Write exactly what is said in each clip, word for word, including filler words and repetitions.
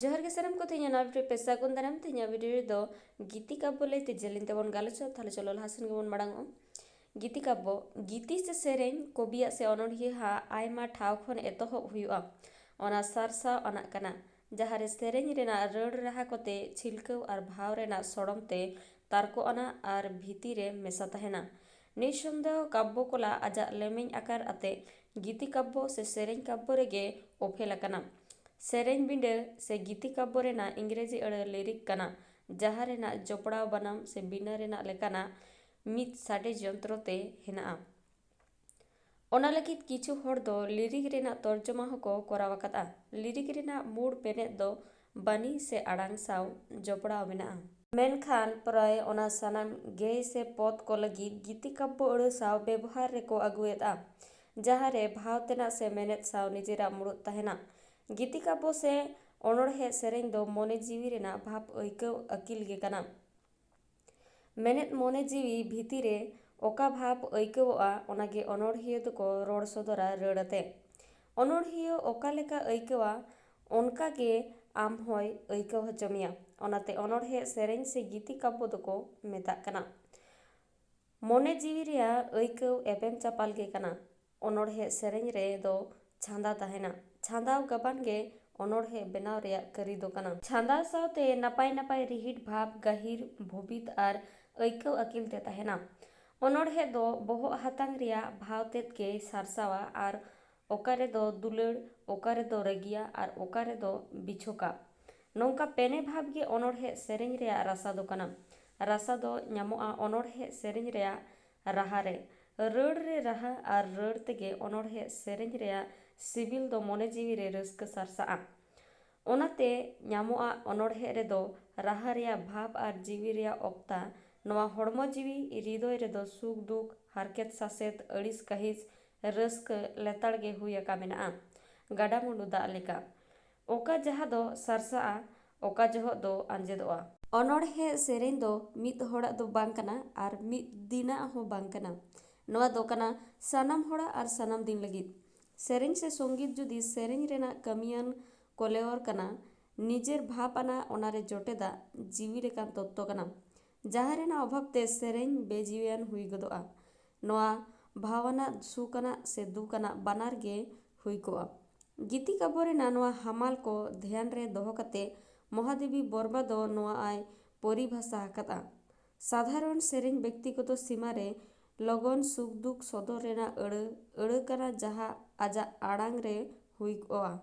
ᱡᱚᱦᱟᱨ ᱜᱮ ᱥᱟᱱᱟᱢ ᱠᱚ, ᱛᱮᱦᱮᱧᱟᱜ ᱱᱟᱣᱟ video ᱨᱮ ᱯᱮ ᱥᱟᱹᱜᱩᱱ ᱫᱟᱨᱟᱢ᱾ ᱛᱮᱦᱮᱧᱟᱜ video ᱨᱮᱫᱚ ᱜᱤᱛᱤ ᱠᱟᱵᱵᱚ ᱞᱟᱹᱭᱛᱮ ᱡᱮᱞᱮᱧ ᱛᱮᱵᱚᱱ ᱜᱟᱞᱚᱪᱟ᱾ ᱛᱟᱦᱞᱮ ᱪᱚᱞᱚ ᱞᱟᱦᱟ ᱥᱮᱱ ᱜᱮᱵᱚᱱ ᱢᱟᱲᱟᱝ ᱚᱜᱼᱟ᱾ ᱜᱤᱛᱤ ᱠᱟᱵᱵᱚ, ᱜᱤᱛᱤ ᱥᱮ ᱥᱮᱨᱮᱧ ᱠᱚᱵᱤᱭᱟᱜ ᱥᱮ ᱚᱱᱚᱬᱦᱤᱭᱟᱹ ᱦᱟᱜ ᱟᱭᱢᱟ ᱴᱷᱟᱶ ᱠᱷᱚᱱ ᱮᱛᱚᱦᱚᱵ ᱦᱩᱭᱩᱜᱼᱟ᱾ ᱚᱱᱟ ᱥᱟᱨᱥᱟᱣ ᱟᱱᱟᱜ ᱠᱟᱱᱟ, ᱡᱟᱦᱟᱸ ᱨᱮ ᱥᱮᱨᱮᱧ ᱨᱮᱱᱟᱜ ᱨᱟᱹᱲ ᱨᱟᱦᱟ ᱠᱚᱛᱮ ᱪᱷᱤᱞᱠᱟᱹᱣ ᱟᱨ ᱵᱷᱟᱣ ᱨᱮᱱᱟᱜ ᱥᱚᱲᱚᱢ ᱛᱮ ᱛᱟᱨᱠᱚ ᱟᱱᱟᱜ ᱟᱨ ᱵᱷᱤᱛᱤ ᱨᱮ ᱢᱮᱥᱟ ᱛᱟᱦᱮᱱᱟ᱾ ᱱᱤᱥᱚᱱᱫᱮᱦᱚ ᱠᱟᱵᱵᱚ ᱠᱚᱞᱟ ᱟᱡᱟᱜ ᱞᱮᱢᱮᱧ ᱟᱠᱟᱨ ᱟᱛᱮ ᱜᱤᱛᱤ ᱠᱟᱵᱵᱚ ᱥᱮ ᱥᱮᱨᱮᱧ ᱠᱟᱵᱵᱚ ᱨᱮᱜᱮ ᱚᱯᱷᱮᱞ ᱟᱠᱟᱱᱟ᱾ ᱥᱮᱨᱮᱧ ᱵᱤᱸᱰᱟᱹ ᱥᱮ ᱜᱤᱛᱤ ᱠᱟᱵᱵᱚ ᱨᱮᱱᱟᱜ ᱤᱝᱨᱮᱡᱤ ᱟᱹᱲᱟᱹ ᱞᱤᱨᱤᱠ ᱠᱟᱱᱟ, ᱡᱟᱦᱟᱸ ᱨᱮᱱᱟᱜ ᱡᱚᱯᱲᱟᱣ ᱵᱟᱱᱟᱢ ᱥᱮ ᱵᱤᱱᱟᱹ ᱨᱮᱱᱟᱜ ᱞᱮᱠᱟᱱᱟᱜ ᱢᱤᱫ ᱥᱟᱰᱮ ᱡᱚᱱᱛᱨᱚ ᱛᱮ ᱦᱮᱱᱟᱜᱼᱟ᱾ ᱚᱱᱟ ᱞᱟᱹᱜᱤᱫ ᱠᱤᱪᱷᱩ ᱦᱚᱲ ᱫᱚ ᱞᱤᱨᱤᱠ ᱨᱮᱱᱟᱜ ᱛᱚᱨᱡᱚᱢᱟ ᱦᱚᱸᱠᱚ ᱠᱚᱨᱟᱣ ᱟᱠᱟᱫᱼᱟ᱾ ᱞᱤᱨᱤᱠ ᱨᱮᱱᱟᱜ ᱢᱩᱲ ᱢᱮᱱᱮᱫ ᱫᱚ ᱵᱟᱹᱱᱤ ᱥᱮ ᱟᱲᱟᱝ ᱥᱟᱶ ᱡᱚᱯᱲᱟᱣ ᱢᱮᱱᱟᱜᱼᱟ᱾ ᱢᱮᱱᱠᱷᱟᱱ ᱯᱨᱟᱭ ᱚᱱᱟ ᱥᱟᱱᱟᱢ ᱜᱮᱭ ᱥᱮ ᱯᱚᱫ ᱠᱚ ᱞᱟᱹᱜᱤᱫ ᱜᱤᱛᱤ ᱠᱟᱵᱵᱚ ᱟᱹᱲᱟᱹ ᱥᱟᱶ ᱵᱮᱵᱚᱦᱟᱨ ᱨᱮᱠᱚ ᱟᱹᱜᱩᱭᱮᱫᱼᱟ, ᱡᱟᱦᱟᱸ ᱨᱮ ᱵᱷᱟᱣ ᱛᱮᱱᱟᱜ ᱥᱮ ᱢᱮᱱᱮᱫ ᱥᱟᱶ ᱱᱤᱡᱮᱨᱟᱜ ᱢᱩᱲᱩᱫ ᱛᱟᱦᱮᱱᱟ᱾ ᱜᱤᱛᱤ ᱠᱟᱵᱵᱚ ᱥᱮ ᱚᱱᱚᱬᱦᱮ ᱥᱮᱨᱮᱧ ᱫᱚ ᱢᱚᱱᱮ ᱡᱤᱣᱤ ᱨᱮᱱᱟᱜ ᱵᱷᱟᱵᱽ ᱟᱹᱭᱠᱟᱹᱣ ᱟᱹᱠᱤᱞ ᱜᱮ ᱠᱟᱱᱟ᱾ ᱢᱮᱱᱮᱫ ᱢᱚᱱᱮ ᱡᱤᱣᱤ ᱵᱷᱤᱛᱤᱨ ᱨᱮ ᱚᱠᱟ ᱵᱷᱟᱵᱽ ᱟᱹᱭᱠᱟᱹᱣᱚᱜᱼᱟ, ᱚᱱᱟᱜᱮ ᱚᱱᱚᱬᱦᱤᱭᱟᱹ ᱫᱚᱠᱚ ᱨᱚᱲ ᱥᱚᱫᱚᱨᱟ ᱨᱟᱹᱲ ᱟᱛᱮ᱾ ᱚᱱᱚᱬᱦᱤᱭᱟᱹ ᱚᱠᱟ ᱞᱮᱠᱟ ᱟᱹᱭᱠᱟᱹᱣᱟ, ᱚᱱᱠᱟ ᱜᱮ ᱟᱢ ᱦᱚᱸᱭ ᱟᱹᱭᱠᱟᱹᱣ ᱦᱚᱪᱚ ᱢᱮᱭᱟ᱾ ᱚᱱᱟᱛᱮ ᱚᱱᱚᱬᱦᱮ ᱥᱮᱨᱮᱧ ᱥᱮ ᱜᱤᱛᱤ ᱠᱟᱵᱵᱚ ᱫᱚᱠᱚ ᱢᱮᱛᱟᱜ ᱠᱟᱱᱟ᱾ ᱢᱚᱱᱮ ᱡᱤᱣᱤ ᱨᱮᱭᱟᱜ ᱟᱹᱭᱠᱟᱹᱣ ᱮᱯᱮᱢ ᱪᱟᱯᱟᱞ ᱜᱮ ᱠᱟᱱᱟ᱾ ᱚᱱᱚᱬᱦᱮ ᱥᱮᱨᱮᱧ ᱨᱮ ᱫᱚ ᱪᱷᱟᱸᱫᱟ ᱛᱟᱦᱮᱱᱟ᱾ ᱪᱷᱟᱸᱫᱟᱣ ᱜᱟᱵᱟᱱ ᱜᱮ ᱚᱱᱚᱬᱦᱮ ᱵᱮᱱᱟᱣ ᱨᱮᱭᱟᱜ ᱠᱟᱹᱨᱤ ᱫᱚ ᱠᱟᱱᱟ᱾ ᱪᱷᱟᱸᱫᱟᱣ ᱥᱟᱶᱛᱮ ᱱᱟᱯᱟᱭ ᱱᱟᱯᱟᱭ ᱨᱤᱦᱤᱴ ᱵᱷᱟᱵᱽ, ᱜᱟᱹᱦᱤᱨ ᱵᱷᱩᱵᱤᱛ ᱟᱨ ᱟᱹᱭᱠᱟᱹᱣ ᱟᱹᱠᱤᱞ ᱛᱮ ᱛᱟᱦᱮᱱᱟ᱾ ᱚᱱᱚᱬᱦᱮ ᱫᱚ ᱵᱚᱦᱚᱜ ᱦᱟᱛᱟᱝ ᱨᱮᱭᱟᱜ ᱵᱷᱟᱣ ᱛᱮᱫ ᱜᱮᱭ ᱥᱟᱨᱥᱟᱣᱟ ᱟᱨ ᱚᱠᱟ ᱨᱮᱫᱚ ᱫᱩᱞᱟᱹᱲ, ᱚᱠᱟ ᱨᱮᱫᱚ ᱨᱟᱹᱜᱤᱭᱟ ᱟᱨ ᱚᱠᱟ ᱨᱮᱫᱚ ᱵᱤᱪᱷᱚᱠᱟ᱾ ᱱᱚᱝᱠᱟ ᱯᱮᱱᱮ ᱵᱷᱟᱵᱽ ᱜᱮ ᱚᱱᱚᱬᱦᱮ ᱥᱮᱨᱮᱧ ᱨᱮᱭᱟᱜ ᱨᱟᱥᱟ ᱫᱚ ᱠᱟᱱᱟ᱾ ᱨᱟᱥᱟ ᱫᱚ ᱧᱟᱢᱚᱜᱼᱟ ᱚᱱᱚᱬᱦᱮ ᱥᱮᱨᱮᱧ ᱨᱮᱭᱟᱜ ᱨᱟᱦᱟ ᱨᱮ᱾ ᱨᱟᱹᱲ ᱨᱮ ᱨᱟᱦᱟ ᱟᱨ ᱨᱟᱹᱲ ᱛᱮᱜᱮ ᱚᱱᱚᱬᱦᱮ ᱥᱮᱨᱮᱧ ᱨᱮᱭᱟᱜ ᱥᱤᱵᱤᱞ ᱫᱚ ᱢᱚᱱᱮ ᱡᱤᱣᱤ ᱨᱮ ᱨᱟᱹᱥᱠᱟᱹ ᱥᱟᱨᱥᱟᱜᱼᱟ᱾ ᱚᱱᱟᱛᱮ ᱧᱟᱢᱚᱜᱼᱟ ᱚᱱᱚᱬᱦᱮ ᱨᱮᱫᱚ ᱨᱟᱦᱟ ᱨᱮᱭᱟᱜ ᱵᱷᱟᱵᱽ ᱟᱨ ᱡᱤᱣᱤ ᱨᱮᱭᱟᱜ ᱚᱠᱛᱟ᱾ ᱱᱚᱣᱟ ᱦᱚᱲᱢᱚ ᱡᱤᱣᱤ ᱦᱨᱤᱫᱚᱭ ᱨᱮᱫᱚ ᱥᱩᱠ ᱫᱩᱠ, ᱦᱟᱨᱠᱮᱛ ᱥᱟᱥᱮᱛ, ᱟᱹᱲᱤᱥ ᱠᱟᱹᱦᱤᱥ, ᱨᱟᱹᱥᱠᱟᱹ ᱞᱮᱛᱟᱲ ᱜᱮ ᱦᱩᱭ ᱟᱠᱟ ᱢᱮᱱᱟᱜᱼᱟ, ᱜᱟᱰᱟᱢᱩᱰᱩ ᱫᱟᱜ ᱞᱮᱠᱟ᱾ ᱚᱠᱟ ᱡᱟᱦᱟᱸ ᱫᱚ ᱥᱟᱨᱥᱟᱜᱼᱟ, ᱚᱠᱟ ᱡᱚᱦᱚᱜ ᱫᱚ ᱟᱸᱡᱮᱫᱚᱜᱼᱟ᱾ ᱚᱱᱚᱬᱦᱮ ᱥᱮᱨᱮᱧ ᱫᱚ ᱢᱤᱫ ᱦᱚᱲᱟᱜ ᱫᱚ ᱵᱟᱝ ᱠᱟᱱᱟ ᱟᱨ ᱢᱤᱫ ᱫᱤᱱᱟᱜ ᱦᱚᱸ ᱵᱟᱝ ᱠᱟᱱᱟ᱾ ᱱᱚᱣᱟ ᱫᱚ ᱠᱟᱱᱟ ᱥᱟᱱᱟᱢ ᱦᱚᱲᱟᱜ ᱟᱨ ᱥᱟᱱᱟᱢ ᱫᱤᱱ ᱞᱟᱹᱜᱤᱫ᱾ ᱥᱮᱨᱮᱧ ᱥᱮ ᱥᱚᱝᱜᱤᱛ ᱡᱩᱫᱤ ᱥᱮᱨᱮᱧ ᱨᱮᱱᱟᱜ ᱠᱟᱹᱢᱤᱭᱟᱱ ᱠᱚᱞᱮᱣᱚᱨ ᱠᱟᱱᱟ, ᱱᱤᱡᱮᱨ ᱵᱷᱟᱵᱽ ᱟᱱᱟᱜ ᱚᱱᱟᱨᱮ ᱡᱚᱴᱮᱫᱟᱜ ᱡᱤᱣᱤ ᱞᱮᱠᱟᱱ ᱛᱚᱛᱛᱚ ᱠᱟᱱᱟ, ᱡᱟᱦᱟᱸ ᱨᱮᱱᱟᱜ ᱚᱵᱷᱟᱵᱽ ᱛᱮ ᱥᱮᱨᱮᱧ ᱵᱮᱡᱤᱣᱤᱭᱟᱱ ᱦᱩᱭ ᱜᱚᱫᱚᱜᱼᱟ᱾ ᱱᱚᱣᱟ ᱵᱷᱟᱣᱟᱱᱟᱜ ᱥᱩᱠ ᱟᱱᱟᱜ ᱥᱮ ᱫᱩᱠ ᱟᱱᱟᱜ ᱵᱟᱱᱟᱨ ᱜᱮ ᱦᱩᱭ ᱠᱚᱜᱼᱟ᱾ ᱜᱤᱛᱤ ᱠᱟᱵᱽᱵᱚ ᱨᱮᱱᱟᱜ ᱱᱚᱣᱟ ᱦᱟᱢᱟᱞ ᱠᱚ ᱫᱷᱮᱭᱟᱱ ᱨᱮ ᱫᱚᱦᱚ ᱠᱟᱛᱮ ᱢᱚᱦᱟᱫᱮᱵᱤ ᱵᱚᱨᱢᱟ ᱫᱚ ᱱᱚᱣᱟ ᱟᱭ ᱯᱚᱨᱤᱵᱷᱟᱥᱟ ᱟᱠᱟᱫᱼᱟ᱾ ᱥᱟᱫᱷᱟᱨᱚᱱ ᱥᱮᱨᱮᱧ ᱵᱮᱠᱛᱤᱜᱚᱛᱚ ᱥᱤᱢᱟ ᱨᱮ ᱞᱚᱜᱚᱱ ᱥᱩᱠ ᱫᱩᱠ ᱥᱚᱫᱚᱨ ᱨᱮᱱᱟᱜ ᱟᱹᱲᱟᱹ, ᱟᱹᱲᱟᱹ ᱠᱟᱱᱟ, ᱡᱟᱦᱟᱸ ᱟᱡᱟᱜ ᱟᱲᱟᱝ ᱨᱮ ᱦᱩᱭ ᱠᱚᱜᱼᱟ᱾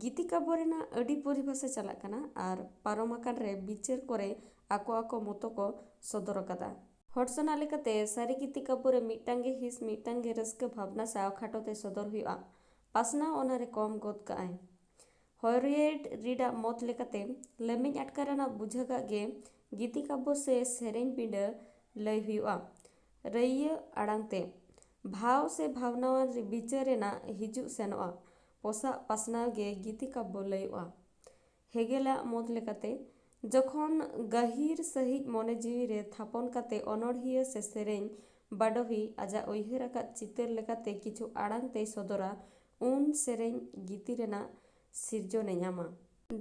ᱜᱤᱛᱤ ᱠᱟᱵᱽᱵᱚ ᱨᱮᱱᱟᱜ ᱟᱹᱰᱤ ᱯᱚᱨᱤᱵᱷᱟᱥᱟ ᱪᱟᱞᱟᱜ ᱠᱟᱱᱟ ᱟᱨ ᱯᱟᱨᱚᱢ ᱟᱠᱟᱱ ᱨᱮ ᱵᱤᱪᱟᱹᱨ ᱠᱚᱨᱮ ᱟᱠᱚ ᱟᱠᱚ ᱢᱚᱛᱚ ᱠᱚ ᱥᱚᱫᱚᱨ ᱟᱠᱟᱫᱟ᱾ ᱦᱚᱲ ᱥᱟᱱᱟᱜ ᱞᱮᱠᱟᱛᱮ ᱥᱟᱹᱨᱤ ᱜᱤᱛᱤ ᱠᱟᱵᱽᱵᱚ ᱨᱮ ᱢᱤᱫᱴᱟᱝ ᱜᱮ ᱦᱤᱸᱥ, ᱢᱤᱫᱴᱟᱝ ᱜᱮ ᱨᱟᱹᱥᱠᱟᱹ ᱵᱷᱟᱵᱽᱱᱟ ᱥᱟᱶ ᱠᱷᱟᱴᱚ ᱛᱮ ᱥᱚᱫᱚᱨ ᱦᱩᱭᱩᱜᱼᱟ᱾ ᱯᱟᱥᱱᱟᱣ ᱚᱱᱟ ᱨᱮ ᱠᱚᱢ ᱜᱚᱫ ᱠᱟᱜᱼᱟᱭ᱾ ᱦᱚᱭᱨᱤᱭᱮᱰ ᱨᱤᱰᱟᱜ ᱢᱚᱛ ᱞᱮᱠᱟᱛᱮ, ᱞᱮᱢᱮᱧ ᱟᱴᱠᱟᱨ ᱟᱱᱟᱜ ᱵᱩᱡᱷᱟᱹᱜᱟᱜ ᱜᱮ ᱜᱤᱛᱤ ᱠᱟᱵᱽᱵᱚ ᱥᱮ ᱥᱮᱨᱮᱧ ᱵᱤᱸᱰᱟᱹ ᱞᱟᱹᱭ ᱦᱩᱭᱩᱜᱼᱟ᱾ ᱨᱟᱹᱭᱤᱭᱟᱹ ᱟᱲᱟᱝ ᱛᱮ ᱵᱷᱟᱣ ᱥᱮ ᱵᱷᱟᱵᱽᱱᱟᱣᱟᱱ ᱵᱤᱪᱟᱹᱨ ᱨᱮᱱᱟᱜ ᱦᱤᱡᱩᱜ ᱥᱮᱱᱚᱜᱼᱟ᱾ ᱯᱚᱥᱟᱜ ᱯᱟᱥᱱᱟᱣ ᱜᱮ ᱜᱤᱛᱤ ᱠᱟᱵᱽᱵᱚ ᱞᱟᱹᱭᱚᱜᱼᱟ᱾ ᱦᱮᱜᱮᱞᱟᱜ ᱢᱚᱛ ᱞᱮᱠᱟᱛᱮ, ᱡᱚᱠᱷᱚᱱ ᱜᱟᱹᱦᱤᱨ ᱥᱟᱹᱦᱤᱡ ᱢᱚᱱᱮ ᱡᱤᱣᱤ ᱨᱮ ᱛᱷᱟᱯᱚᱱ ᱠᱟᱛᱮ ᱚᱱᱚᱬᱦᱤᱭᱟᱹ ᱥᱮ ᱥᱮᱨᱮᱧ ᱵᱟᱰᱚᱦᱤ ᱟᱡᱟᱜ ᱩᱭᱦᱟᱹᱨ ᱟᱠᱟᱫ ᱪᱤᱛᱟᱹᱨ ᱞᱮᱠᱟᱛᱮ ᱠᱤᱪᱷᱩ ᱟᱲᱟᱝ ᱛᱮᱭ ᱥᱚᱫᱚᱨᱟ, ᱩᱱ ᱥᱮᱨᱮᱧ ᱜᱤᱛᱤ ᱨᱮᱱᱟᱜ ᱥᱤᱨᱡᱚᱱᱮ ᱧᱟᱢᱟ᱾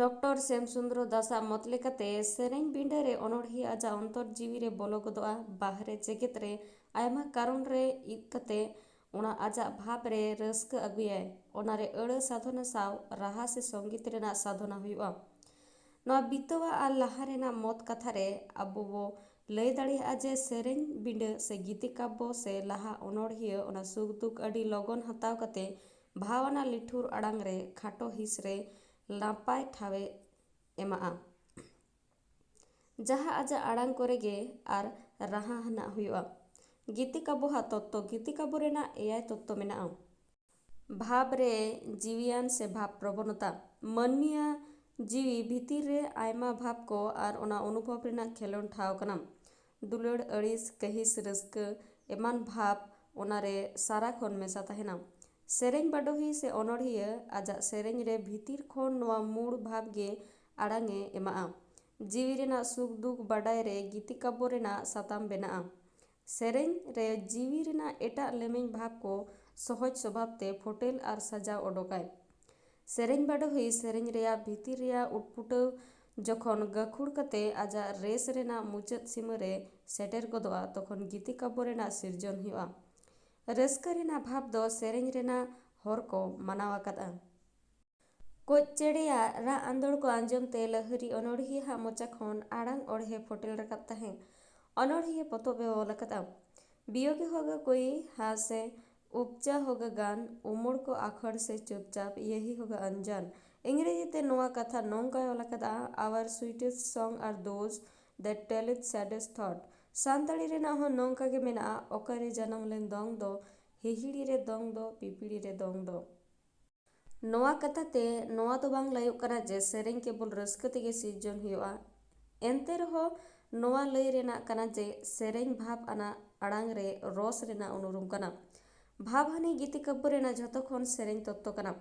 ᱰᱚᱠᱴᱚᱨ ᱥᱮᱢ ᱥᱩᱱᱫᱨᱚ ᱫᱟᱥᱟᱜ ᱢᱚᱛ ᱞᱮᱠᱟᱛᱮ, ᱥᱮᱨᱮᱧ ᱵᱤᱸᱰᱟᱹ ᱨᱮ ᱚᱱᱚᱬᱦᱤᱭᱟᱹ ᱟᱡᱟᱜ ᱚᱱᱛᱚᱨ ᱡᱤᱣᱤ ᱨᱮ ᱵᱚᱞᱚ ᱜᱚᱫᱚᱜᱼᱟ, ᱵᱟᱦᱨᱮ ᱡᱮᱜᱮᱛ ᱨᱮ ᱟᱭᱢᱟ ᱠᱟᱨᱚᱱ ᱨᱮ ᱤᱫ ᱠᱟᱛᱮ ᱚᱱᱟ ᱟᱡᱟᱜ ᱵᱷᱟᱵᱽ ᱨᱮ ᱨᱟᱹᱥᱠᱟᱹ ᱟᱹᱜᱩᱭᱟᱭ᱾ ᱚᱱᱟ ᱨᱮ ᱟᱹᱲᱟᱹ ᱥᱟᱫᱷᱚᱱᱟ ᱥᱟᱶ ᱨᱟᱦᱟ ᱥᱮ ᱥᱚᱝᱜᱤᱛ ᱨᱮᱱᱟᱜ ᱥᱟᱫᱷᱚᱱᱟ ᱦᱩᱭᱩᱜᱼᱟ᱾ ᱱᱚᱣᱟ ᱵᱤᱛᱟᱹᱣᱟ ᱟᱨ ᱞᱟᱦᱟ ᱨᱮᱱᱟᱜ ᱢᱚᱛ ᱠᱟᱛᱷᱟ ᱨᱮ ᱟᱵᱚ ᱵᱚ ᱞᱟᱹᱭ ᱫᱟᱲᱮᱭᱟᱜᱼᱟ ᱡᱮ ᱥᱮᱨᱮᱧ ᱵᱤᱸᱰᱟᱹ ᱥᱮ ᱜᱤᱛᱤ ᱠᱟᱵᱽᱵᱚ ᱥᱮ ᱞᱟᱦᱟ ᱚᱱᱚᱬᱦᱤᱭᱟᱹ ᱚᱱᱟ ᱥᱩᱠ ᱫᱩᱠ ᱟᱹᱰᱤ ᱞᱚᱜᱚᱱ ᱦᱟᱛᱟᱣ ᱠᱟᱛᱮ ᱵᱷᱟᱣ ᱟᱱᱟᱜ ᱞᱤᱴᱷᱩᱨ ᱟᱲᱟᱝ ᱨᱮ ᱠᱷᱟᱴᱚ ᱦᱤᱸᱥ ᱨᱮ ᱱᱟᱯᱟᱭ ᱴᱷᱟᱶᱮ ᱮᱢᱟᱜᱼᱟ, ᱡᱟᱦᱟᱸ ᱟᱡᱟᱜ ᱟᱲᱟᱝ ᱠᱚᱨᱮ ᱜᱮ ᱟᱨ ᱨᱟᱦᱟ ᱟᱱᱟᱜ ᱦᱩᱭᱩᱜᱼᱟ᱾ ᱜᱤᱛᱤ ᱠᱟᱵᱽᱵᱚ ᱦᱟᱜ ᱛᱚᱛᱛᱚ᱾ ᱜᱤᱛᱤ ᱠᱟᱵᱽᱵᱚ ᱨᱮᱱᱟᱜ ᱮᱭᱟᱭ ᱛᱚᱛᱛᱚ ᱢᱮᱱᱟᱜᱼᱟ᱾ ᱵᱷᱟᱵᱽ ᱨᱮ ᱡᱤᱣᱤᱭᱟᱱ ᱥᱮ ᱵᱷᱟᱵᱽ ᱯᱨᱚᱵᱚᱱᱚᱛᱟ᱾ ᱢᱟᱹᱱᱢᱤᱭᱟᱜ ᱡᱤᱣᱤ ᱵᱷᱤᱛᱤᱨ ᱨᱮ ᱟᱭᱢᱟ ᱵᱷᱟᱵᱽ ᱠᱚ ᱟᱨ ᱚᱱᱟ ᱚᱱᱩᱵᱷᱚᱵᱽ ᱨᱮᱱᱟᱜ ᱠᱷᱮᱞᱳᱱᱰ ᱴᱷᱟᱶ ᱠᱟᱱᱟ᱾ ᱫᱩᱞᱟᱹᱲ, ᱟᱹᱲᱤᱥ, ᱠᱟᱹᱦᱤᱥ, ᱨᱟᱹᱥᱠᱟᱹ ᱮᱢᱟᱱ ᱵᱷᱟᱵᱽ ᱚᱱᱟ ᱨᱮ ᱥᱟᱨᱟ ᱠᱷᱚᱱ ᱢᱮᱥᱟ ᱛᱟᱦᱮᱱᱟ᱾ ᱥᱮᱨᱮᱧ ᱵᱟᱰᱚᱦᱤ ᱥᱮ ᱚᱱᱚᱬᱦᱤᱭᱟᱹ ᱟᱡᱟᱜ ᱥᱮᱨᱮᱧ ᱨᱮ ᱵᱷᱤᱛᱤᱨ ᱠᱷᱚᱱ ᱱᱚᱣᱟ ᱢᱩᱲ ᱵᱷᱟᱵᱽ ᱜᱮ ᱟᱲᱟᱝ ᱮ ᱮᱢᱟᱜᱼᱟ᱾ ᱡᱤᱣᱤ ᱨᱮᱱᱟᱜ ᱥᱩᱠ ᱫᱩᱠ ᱵᱟᱰᱟᱭ ᱨᱮ ᱜᱤᱛᱤ ᱠᱟᱵᱽᱵᱚ ᱨᱮᱱᱟᱜ ᱥᱟᱛᱟᱢ ᱵᱮᱱᱟᱜᱼᱟ᱾ ᱥᱮᱨᱮᱧ ᱨᱮ ᱡᱤᱣᱤ ᱨᱮᱱᱟᱜ ᱮᱴᱟᱜ ᱞᱮᱢᱮᱧ ᱵᱷᱟᱵᱽ ᱠᱚ ᱥᱚᱦᱚᱡ ᱥᱚᱵᱷᱟᱵ ᱛᱮ ᱯᱷᱚᱴᱮᱞ ᱟᱨ ᱥᱟᱡᱟᱣ ᱚᱰᱚᱠᱟᱭ᱾ ᱥᱮᱨᱮᱧ ᱵᱟᱰᱚᱦᱤ ᱥᱮᱨᱮᱧ ᱨᱮᱭᱟᱜ ᱵᱷᱤᱛᱤᱨ ᱨᱮᱭᱟᱜ ᱩᱴᱯᱩᱴᱟᱹᱣ ᱡᱚᱠᱷᱚᱱ ᱜᱟᱹᱠᱷᱩᱲ ᱠᱟᱛᱮ ᱟᱡᱟᱜ ᱨᱮᱥ ᱨᱮᱱᱟᱜ ᱢᱩᱪᱟᱹᱫ ᱥᱤᱢᱟᱹ ᱨᱮ ᱥᱮᱴᱮᱨ ᱜᱚᱫᱚᱜᱼᱟ, ᱛᱚᱠᱷᱚᱱ ᱜᱤᱛᱤ ᱠᱟᱵᱭᱚ ᱨᱮᱱᱟᱜ ᱥᱤᱨᱡᱚᱱ ᱦᱩᱭᱩᱜᱼᱟ᱾ ᱨᱟᱹᱥᱠᱟᱹ ᱨᱮᱱᱟᱜ ᱵᱷᱟᱵᱽ ᱫᱚ ᱥᱮᱨᱮᱧ ᱨᱮᱱᱟᱜ ᱦᱚᱨ ᱠᱚ ᱢᱟᱱᱟᱣ ᱟᱠᱟᱫᱼᱟ᱾ ᱠᱚᱡ ᱪᱮᱬᱮᱭᱟᱜ ᱨᱟᱜ ᱟᱸᱫᱳᱲ ᱠᱚ ᱟᱸᱡᱚᱢ ᱛᱮ ᱞᱟᱹᱦᱨᱤ ᱚᱱᱚᱬᱦᱤᱭᱟᱹ ᱦᱟᱜ ᱢᱚᱪᱟ ᱠᱷᱚᱱ ᱟᱲᱟᱝ ᱚᱲᱦᱮ ᱯᱷᱚᱴᱮᱞ ᱨᱟᱠᱟᱵ ᱛᱟᱦᱮᱸ᱾ ᱚᱱᱚᱬᱦᱤᱭᱟᱹ ᱯᱚᱛᱚᱵ ᱮ ᱚᱞ ᱟᱠᱟᱫᱼᱟ᱾ ᱵᱤᱭᱳᱜᱤ ᱦᱳᱜᱟ ᱠᱳᱭᱤ ᱦᱟᱸ ᱥᱮ ᱩᱯᱪᱟ ᱦᱳᱜᱟ ᱜᱟᱱ, ᱩᱢᱚᱲ ᱠᱚ ᱟᱠᱷᱚᱲ ᱥᱮ ᱪᱩᱯᱪᱟᱯ ᱭᱮᱦᱤ ᱦᱳᱜᱟ ᱟᱱᱡᱟᱱ᱾ ᱤᱝᱨᱮᱡᱤ ᱛᱮ ᱱᱚᱣᱟ ᱠᱟᱛᱷᱟ ᱱᱚᱝᱠᱟᱭ ᱚᱞ ᱟᱠᱟᱫᱼᱟ, Our sweetest song are those that telleth saddest thought᱾ Santali ᱨᱮᱱᱟᱜ ᱦᱚᱸ ᱱᱚᱝᱠᱟ ᱜᱮ ᱢᱮᱱᱟᱜᱼᱟ, ᱚᱠᱟᱨᱮ ᱡᱟᱱᱟᱢ ᱞᱮᱱ ᱫᱚᱝ ᱫᱚ, ᱦᱤᱦᱤᱲᱤ ᱨᱮ ᱫᱚᱝ ᱫᱚ, ᱯᱤᱯᱤᱲᱤ ᱨᱮ ᱫᱚᱝ ᱫᱚ᱾ ᱱᱚᱣᱟ ᱠᱟᱛᱷᱟ ᱛᱮ ᱱᱚᱣᱟ ᱫᱚ ᱵᱟᱝ ᱞᱟᱹᱭᱚᱜ ᱠᱟᱱᱟ ᱡᱮ ᱥᱮᱨᱮᱧ ᱠᱮᱵᱚᱞ ᱨᱟᱹᱥᱠᱟᱹ ᱛᱮᱜᱮ ᱥᱤᱨᱡᱚᱱ ᱦᱩᱭᱩᱜᱼᱟ᱾ ᱮᱱᱛᱮ ᱨᱮᱦᱚᱸ ᱱᱚᱣᱟ ᱞᱟᱹᱭ ᱨᱮᱱᱟᱜ ᱠᱟᱱᱟ ᱡᱮ ᱥᱮᱨᱮᱧ ᱵᱷᱟᱵᱽ ᱟᱱᱟᱜ ᱟᱲᱟᱝ ᱨᱮ ᱨᱚᱥ ᱨᱮᱱᱟᱜ ᱩᱱᱩᱨᱩᱢ ᱠᱟᱱᱟ᱾ ᱵᱷᱟᱵᱽ ᱦᱟᱹᱱᱤ ᱜᱤᱛᱤ ᱠᱟᱵᱭᱚ ᱨᱮᱱᱟᱜ ᱡᱷᱚᱛᱚ ᱠᱷᱚᱱ ᱥᱮᱨᱮᱧ ᱛᱚᱛᱛᱚ ᱠᱟᱱᱟ᱾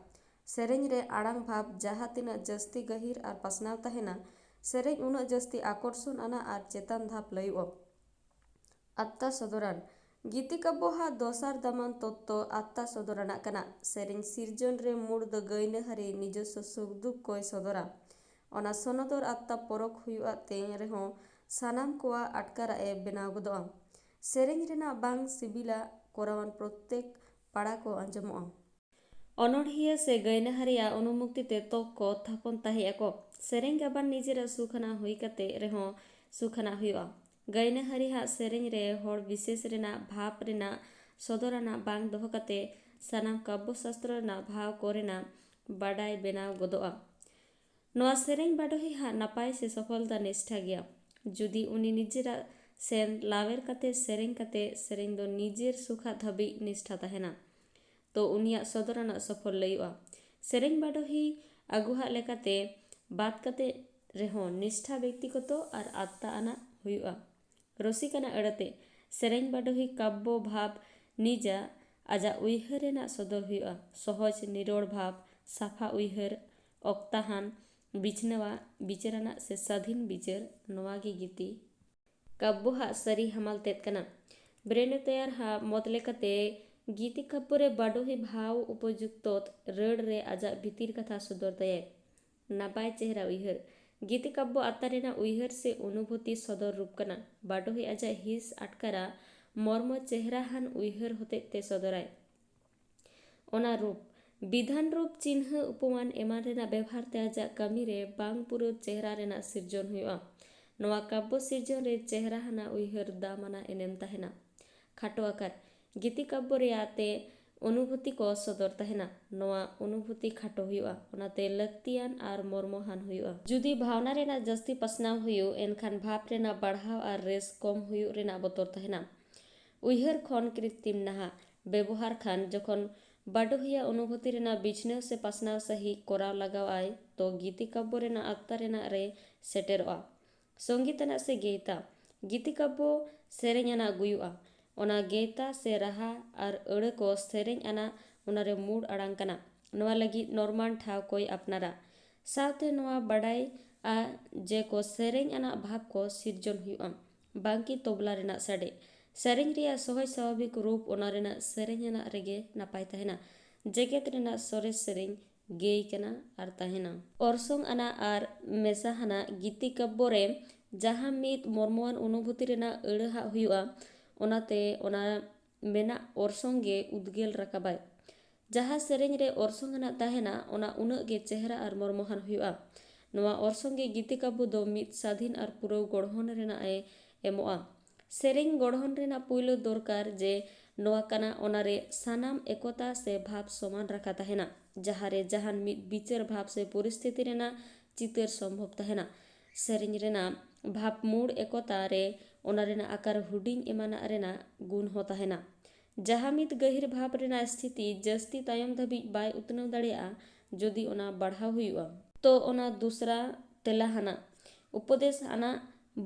ᱥᱮᱨᱮᱧ ᱨᱮ ᱟᱲᱟᱝ ᱵᱷᱟᱵᱽ ᱡᱟᱦᱟᱸ ᱛᱤᱱᱟᱹᱜ ᱡᱟᱹᱥᱛᱤ ᱜᱟᱹᱦᱤᱨ ᱟᱨ ᱯᱟᱥᱱᱟᱣ ᱛᱟᱦᱮᱱᱟ, ᱥᱮᱨᱮᱧ ᱩᱱᱟᱹᱜ ᱡᱟᱹᱥᱛᱤ ᱟᱠᱚᱨᱥᱚᱱ ᱟᱱᱟᱜ ᱟᱨ ᱪᱮᱛᱟᱱ ᱫᱷᱟᱯ ᱞᱟᱹᱭᱚᱜᱼᱟ᱾ ᱟᱛᱛᱟ ᱥᱚᱫᱚᱨᱟᱱ᱾ ᱜᱤᱛᱤ ᱠᱟᱵᱭᱚ ᱦᱟᱜ ᱫᱚᱥᱟᱨ ᱫᱟᱢᱟᱱ ᱛᱚᱛᱛᱚ ᱟᱛᱛᱟ ᱥᱚᱫᱚᱨᱟᱱᱟᱜ ᱠᱟᱱᱟ᱾ ᱥᱮᱨᱮᱧ ᱥᱤᱨᱡᱚᱱ ᱨᱮ ᱢᱩᱲ ᱫᱚ ᱜᱟᱹᱭᱱᱟᱹᱦᱟᱹᱨᱤ ᱱᱤᱡᱚᱥᱥᱚ ᱥᱩᱠ ᱫᱩᱠ ᱠᱚᱭ ᱥᱚᱫᱚᱨᱟ᱾ ᱚᱱᱟ ᱥᱚᱱᱚᱫᱚᱨ ᱟᱛᱛᱟ ᱯᱚᱨᱚᱠ ᱦᱩᱭᱩᱜᱼᱟ ᱛᱮ ᱨᱮᱦᱚᱸ ᱥᱟᱱᱟᱢ ᱠᱚᱣᱟᱜ ᱟᱴᱠᱟᱨᱟᱜ ᱮ ᱵᱮᱱᱟᱣ ᱜᱚᱫᱚᱜᱼᱟ᱾ ᱥᱮᱨᱮᱧ ᱨᱮᱱᱟᱜ ᱵᱟᱝ ᱥᱤᱵᱤᱞᱟ ᱠᱚᱨᱟᱣᱟᱱ ᱯᱨᱚᱛᱛᱮᱠ ᱯᱟᱲᱟ ᱠᱚ ᱟᱸᱡᱚᱢᱚᱜᱼᱟ᱾ ᱚᱱᱚᱬᱦᱤᱭᱟᱹ ᱥᱮ ᱜᱟᱹᱭᱱᱟᱹᱦᱟᱹᱨᱤᱭᱟᱜ ᱚᱱᱩᱢᱩᱠᱛᱤ ᱛᱮ ᱛᱚᱠ ᱠᱚ ᱛᱷᱟᱯᱚᱱ ᱛᱟᱦᱮᱸ ᱟᱠᱚ᱾ ᱥᱮᱨᱮᱧ ᱜᱟᱵᱟᱱ ᱱᱤᱡᱮᱨᱟᱜ ᱥᱩᱠᱷᱟᱱᱟᱜ ᱦᱩᱭ ᱠᱟᱛᱮ ᱨᱮᱦᱚᱸ ᱥᱩᱠᱷᱟᱱᱟᱜ ᱦᱩᱭᱩᱜᱼᱟ᱾ ᱜᱟᱹᱭᱱᱟᱹᱦᱟᱹᱨᱤ ᱦᱟᱜ ᱥᱮᱨᱮᱧ ᱨᱮ ᱦᱚᱲ ᱵᱤᱥᱮᱥ ᱨᱮᱱᱟᱜ ᱵᱷᱟᱵᱽ ᱨᱮᱱᱟᱜ ᱥᱚᱫᱚᱨ ᱟᱱᱟᱜ ᱵᱟᱝ ᱫᱚᱦᱚ ᱠᱟᱛᱮ ᱥᱟᱱᱟᱢ ᱠᱟᱵᱭᱚ ᱥᱟᱥᱛᱨᱚ ᱨᱮᱱᱟᱜ ᱵᱷᱟᱣ ᱠᱚᱨᱮᱱᱟᱜ ᱵᱟᱰᱟᱭ ᱵᱮᱱᱟᱣ ᱜᱚᱫᱚᱜᱼᱟ᱾ ᱱᱚᱣᱟ ᱥᱮᱨᱮᱧ ᱵᱟᱰᱚᱦᱤ ᱦᱟᱜ ᱱᱟᱯᱟᱭ ᱥᱮ ᱥᱚᱯᱷᱚᱞᱛᱟ ᱱᱤᱥᱴᱷᱟ ᱜᱮᱭᱟ᱾ ᱡᱩᱫᱤ ᱩᱱᱤ ᱱᱤᱡᱮᱨᱟᱜ ᱥᱮᱱ ᱞᱟᱣᱮᱨ ᱠᱟᱛᱮ ᱥᱮᱨᱮᱧ ᱠᱟᱛᱮ ᱥᱮᱨᱮᱧ ᱫᱚ ᱱᱤᱡᱮᱨ ᱥᱩᱠᱷᱟᱜ ᱫᱷᱟᱹᱵᱤᱡ ᱱᱤᱥᱴᱷᱟ ᱛᱟᱦᱮᱱᱟ, ᱛᱚ ᱩᱱᱤᱭᱟᱜ ᱥᱚᱫᱚᱨ ᱟᱱᱟᱜ ᱥᱚᱯᱷᱚᱞ ᱞᱟᱹᱭᱚᱜᱼᱟ᱾ ᱥᱮᱨᱮᱧ ᱵᱟᱰᱚᱦᱤ ᱟᱹᱜᱩᱦᱟᱜ ᱞᱮᱠᱟᱛᱮ ᱵᱟᱫ ᱠᱟᱛᱮ ᱨᱮᱦᱚᱸ ᱱᱤᱥᱴᱷᱟ ᱵᱮᱠᱛᱤᱜᱚᱛᱚ ᱟᱨ ᱟᱛᱛᱟ ᱟᱱᱟᱜ ᱦᱩᱭᱩᱜᱼᱟ᱾ ᱨᱚᱥᱤᱠ ᱟᱱᱟᱜ ᱟᱹᱲᱟᱹᱛᱮ ᱥᱮᱨᱮᱧ ᱵᱟᱰᱚᱦᱤ ᱠᱟᱵᱭᱚ ᱵᱷᱟᱵᱽ ᱱᱤᱡᱟ ᱟᱡᱟᱜ ᱩᱭᱦᱟᱹᱨ ᱨᱮᱱᱟᱜ ᱥᱚᱫᱚᱨ ᱦᱩᱭᱩᱜᱼᱟ᱾ ᱥᱚᱦᱚᱡ ᱱᱤᱨᱚᱲ ᱵᱷᱟᱵᱽ, ᱥᱟᱯᱷᱟ ᱩᱭᱦᱟᱹᱨ, ᱚᱠᱛᱟᱦᱟᱱ, ᱵᱤᱪᱷᱱᱟᱹᱣᱟᱜ, ᱵᱤᱪᱟᱹᱨ ᱟᱱᱟᱜ ᱥᱮ ᱥᱟᱹᱫᱷᱤᱱ ᱵᱤᱪᱟᱹᱨ, ᱱᱚᱣᱟ ᱜᱮ ᱜᱤᱛᱤ ᱠᱟᱵᱭᱚ ᱦᱟᱜ ᱥᱟᱹᱨᱤ ᱦᱟᱢᱟᱞ ᱛᱮᱫ ᱠᱟᱱᱟ᱾ ᱵᱨᱮᱱᱮᱛᱟᱭᱟᱨ ᱦᱟᱜ ᱢᱚᱛ ᱞᱮᱠᱟᱛᱮ ᱜᱤᱛᱤ ᱠᱟᱵᱽᱵᱚ ᱨᱮ ᱵᱟᱰᱚᱦᱤ ᱵᱷᱟᱣ ᱩᱯᱚᱡᱩᱠᱛᱚ ᱨᱟᱹᱲ ᱨᱮ ᱟᱡᱟᱜ ᱵᱷᱤᱛᱤᱨ ᱠᱟᱛᱷᱟ ᱥᱚᱫᱚᱨ ᱫᱟᱭᱟᱭ᱾ ᱱᱟᱯᱟᱭ ᱪᱮᱦᱨᱟ ᱩᱭᱦᱟᱹᱨ᱾ ᱜᱤᱛᱤ ᱠᱟᱵᱽᱵᱚ ᱟᱛᱛᱟ ᱨᱮᱱᱟᱜ ᱩᱭᱦᱟᱹᱨ ᱥᱮ ᱚᱱᱩᱵᱷᱩᱛᱤ ᱥᱚᱫᱚᱨ ᱨᱩᱯ ᱠᱟᱱᱟ᱾ ᱵᱟᱰᱚᱦᱤ ᱟᱡᱟᱜ ᱦᱤᱸᱥ ᱟᱴᱠᱟᱨᱟ ᱢᱚᱨᱢᱚ ᱪᱮᱦᱨᱟ ᱦᱟᱱ ᱩᱭᱦᱟᱹᱨ ᱦᱚᱛᱮᱡ ᱛᱮ ᱥᱚᱫᱚᱨᱟᱭ᱾ ᱚᱱᱟ ᱨᱩᱯ, ᱵᱤᱫᱷᱟᱱ ᱨᱩᱯ, ᱪᱤᱱᱦᱟᱹ ᱩᱯᱚᱢᱟᱱ ᱮᱢᱟᱱ ᱨᱮᱱᱟᱜ ᱵᱮᱵᱷᱟᱨ ᱛᱮ ᱟᱡᱟᱜ ᱠᱟᱹᱢᱤ ᱨᱮ ᱵᱟᱝ ᱯᱩᱨᱟᱹᱣ ᱪᱮᱦᱨᱟ ᱨᱮᱱᱟᱜ ᱥᱤᱨᱡᱚᱱ ᱦᱩᱭᱩᱜᱼᱟ᱾ ᱱᱚᱣᱟ ᱠᱟᱵᱽᱵᱚ ᱥᱤᱨᱡᱚᱱ ᱨᱮ ᱪᱮᱦᱨᱟ ᱦᱟᱱᱟ ᱩᱭᱦᱟᱹᱨ ᱫᱟᱢ ᱟᱱᱟᱜ ᱮᱱᱮᱢ ᱛᱟᱦᱮᱱᱟ᱾ ᱠᱷᱟᱴᱚ ᱟᱠᱟᱨ᱾ ᱜᱤᱛᱤ ᱠᱟᱵᱽᱵᱚ ᱨᱮᱭᱟᱜ ᱛᱮ ᱚᱱᱩᱵᱷᱩᱛᱤ ᱠᱚ ᱥᱚᱫᱚᱨ ᱛᱟᱦᱮᱱᱟ᱾ ᱱᱚᱣᱟ ᱚᱱᱩᱵᱷᱩᱛᱤ ᱠᱷᱟᱴᱚ ᱦᱩᱭᱩᱜᱼᱟ, ᱚᱱᱟᱛᱮ ᱞᱟᱹᱠᱛᱤᱭᱟᱱ ᱟᱨ ᱢᱚᱨᱢᱚᱦᱟᱱ ᱦᱩᱭᱩᱜᱼᱟ᱾ ᱡᱩᱫᱤ ᱵᱷᱟᱣᱱᱟ ᱨᱮᱱᱟᱜ ᱡᱟᱹᱥᱛᱤ ᱯᱟᱥᱱᱟᱣ ᱦᱩᱭᱩᱜ, ᱮᱱᱠᱷᱟᱱ ᱵᱷᱟᱵᱽ ᱨᱮᱱᱟᱜ ᱵᱟᱲᱦᱟᱣ ᱟᱨ ᱨᱮᱥ ᱠᱚᱢ ᱦᱩᱭᱩᱜ ᱨᱮᱱᱟᱜ ᱵᱚᱛᱚᱨ ᱛᱟᱦᱮᱱᱟ᱾ ᱩᱭᱦᱟᱹᱨ ᱠᱷᱚᱱ ᱠᱨᱤᱛᱤᱢ ᱱᱟᱦᱟᱜ ᱵᱮᱵᱚᱦᱟᱨ ᱠᱷᱟᱱ, ᱡᱚᱠᱷᱚᱱ ᱵᱟᱰᱚᱦᱤᱭᱟ ᱚᱱᱩᱵᱷᱩᱛᱤ ᱨᱮᱱᱟᱜ ᱵᱤᱪᱷᱱᱟᱹᱣ ᱥᱮ ᱯᱟᱥᱱᱟᱣ ᱥᱟᱹᱦᱤ ᱠᱚᱨᱟᱣ ᱞᱟᱜᱟᱣ ᱟᱭ, ᱛᱚ ᱜᱤᱛᱤ ᱠᱟᱵᱽᱵᱚ ᱨᱮᱱᱟᱜ ᱟᱛᱛᱟ ᱨᱮᱱᱟᱜ ᱨᱮ ᱥᱮᱴᱮᱨᱚᱜᱼᱟ᱾ ᱥᱚᱝᱜᱤᱛ ᱟᱱᱟᱜ ᱥᱮ ᱜᱮᱭᱛᱟ᱾ ᱜᱤᱛᱤ ᱠᱟᱵᱽᱵᱚ ᱥᱮᱨᱮᱧ ᱟᱱᱟᱜ ᱜᱩᱭᱩᱜᱼᱟ᱾ ᱚᱱᱟ ᱜᱮᱭᱛᱟ ᱥᱮ ᱨᱟᱦᱟ ᱟᱨ ᱟᱹᱲᱟᱹ ᱠᱚ ᱥᱮᱨᱮᱧ ᱟᱱᱟᱜ ᱚᱱᱟᱨᱮ ᱢᱩᱲ ᱟᱲᱟᱝ ᱠᱟᱱᱟ᱾ ᱱᱚᱣᱟ ᱞᱟᱹᱜᱤᱫ ᱱᱚᱨᱢᱟᱱ ᱴᱷᱟᱶ ᱠᱚᱭ ᱟᱯᱱᱟᱨᱟ᱾ ᱥᱟᱶᱛᱮ ᱱᱚᱣᱟ ᱵᱟᱰᱟᱭᱟ ᱡᱮ ᱠᱚ ᱥᱮᱨᱮᱧ ᱟᱱᱟᱜ ᱵᱷᱟᱵᱽ ᱠᱚ ᱥᱤᱨᱡᱚᱱ ᱦᱩᱭᱩᱜᱼᱟ, ᱵᱟᱝᱠᱤ ᱛᱚᱵᱞᱟ ᱨᱮᱱᱟᱜ ᱥᱟᱰᱮ᱾ ᱥᱮᱨᱮᱧ ᱨᱮᱭᱟᱜ ᱥᱚᱦᱚᱡ ᱥᱟᱵᱷᱟᱵᱤᱠ ᱨᱩᱯ ᱚᱱᱟ ᱨᱮᱱᱟᱜ ᱥᱮᱨᱮᱧ ᱟᱱᱟᱜ ᱨᱮᱜᱮ ᱱᱟᱯᱟᱭ ᱛᱟᱦᱮᱱᱟ᱾ ᱡᱮᱜᱮᱛ ᱨᱮᱱᱟᱜ ᱥᱚᱨᱮᱥ ᱥᱮᱨᱮᱧ ᱜᱮᱭ ᱠᱟᱱᱟ ᱟᱨ ᱛᱟᱦᱮᱱᱟ᱾ ᱚᱨᱥᱚᱝ ᱟᱱᱟᱜ ᱟᱨ ᱢᱮᱥᱟ ᱦᱟᱱᱟᱜ ᱜᱤᱛᱤ ᱠᱟᱵᱽᱵᱚ ᱨᱮ ᱡᱟᱦᱟᱸ ᱢᱤᱫ ᱢᱚᱨᱢᱚᱣᱟᱱ ᱚᱱᱩᱵᱷᱩᱛᱤ ᱨᱮᱱᱟᱜ ᱟᱹᱲᱟᱹ ᱦᱟᱜ ᱦᱩᱭᱩᱜᱼᱟ, ᱚᱱᱟᱛᱮ ᱚᱱᱟ ᱢᱮᱱᱟᱜ ᱚᱨᱥᱚᱝ ᱜᱮ ᱩᱫᱽᱜᱮᱞ ᱨᱟᱠᱟᱵᱟᱭ᱾ ᱡᱟᱦᱟᱸ ᱥᱮᱨᱮᱧ ᱨᱮ ᱚᱨᱥᱚᱝ ᱟᱱᱟᱜ ᱛᱟᱦᱮᱱᱟ, ᱚᱱᱟ ᱩᱱᱟᱹᱜ ᱜᱮ ᱪᱮᱦᱨᱟ ᱟᱨ ᱢᱚᱨᱢᱚᱦᱟᱱ ᱦᱩᱭᱩᱜᱼᱟ᱾ ᱱᱚᱣᱟ ᱚᱨᱥᱚᱝ ᱜᱮ ᱜᱤᱛᱤ ᱠᱟᱵᱽᱵᱚ ᱫᱚ ᱢᱤᱫ ᱥᱟᱫᱷᱤᱱ ᱟᱨ ᱯᱩᱨᱟᱹᱣ ᱜᱚᱲᱦᱚᱱ ᱨᱮᱱᱟᱜ ᱮ ᱮᱢᱚᱜᱼᱟ᱾ ᱥᱮᱨᱮᱧ ᱜᱚᱲᱦᱚᱱ ᱨᱮᱱᱟᱜ ᱯᱩᱭᱞᱩ ᱫᱚᱨᱠᱟᱨ ᱡᱮ ᱱᱚᱣᱟ ᱠᱟᱱᱟ, ᱚᱱᱟ ᱨᱮ ᱥᱟᱱᱟᱢ ᱮᱠᱚᱛᱟ ᱥᱮ ᱵᱷᱟᱵᱽ ᱥᱚᱢᱟᱱ ᱨᱟᱠᱷᱟ ᱛᱟᱦᱮᱱᱟ, ᱡᱟᱦᱟᱸ ᱨᱮ ᱡᱟᱦᱟᱱ ᱢᱤᱫ ᱵᱤᱪᱟᱹᱨ ᱵᱷᱟᱵᱽ ᱥᱮ ᱯᱚᱨᱤᱥᱛᱷᱤᱛᱤ ᱨᱮᱱᱟᱜ ᱪᱤᱛᱟᱹᱨ ᱥᱚᱢᱵᱷᱚᱵ ᱛᱟᱦᱮᱱᱟ᱾ ᱥᱮᱨᱮᱧ ᱨᱮᱱᱟᱜ ᱵᱷᱟᱵᱽ ᱢᱩᱲ ᱮᱠᱚᱛᱟ ᱨᱮ ᱚᱱᱟ ᱨᱮᱱᱟᱜ ᱟᱠᱟᱨ ᱦᱩᱰᱤᱧ ᱮᱢᱟᱱᱟᱜ ᱨᱮᱱᱟᱜ ᱜᱩᱱ ᱦᱚᱸ ᱛᱟᱦᱮᱱᱟ᱾ ᱡᱟᱦᱟᱸ ᱢᱤᱫ ᱜᱟᱹᱦᱤᱨ ᱵᱷᱟᱵᱽ ᱨᱮᱱᱟᱜ ᱥᱛᱷᱤᱛᱤ ᱡᱟᱹᱥᱛᱤ ᱛᱟᱭᱚᱢ ᱫᱷᱟᱹᱵᱤᱡ ᱵᱟᱭ ᱩᱛᱱᱟᱹᱣ ᱫᱟᱲᱮᱭᱟᱜᱼᱟ, ᱡᱩᱫᱤ ᱚᱱᱟ ᱵᱟᱲᱦᱟᱣ ᱦᱩᱭᱩᱜᱼᱟ, ᱛᱚ ᱚᱱᱟ ᱫᱩᱥᱨᱟ ᱛᱮᱞᱟ ᱦᱟᱱᱟᱜ ᱩᱯᱚᱫᱮᱥ ᱟᱱᱟᱜ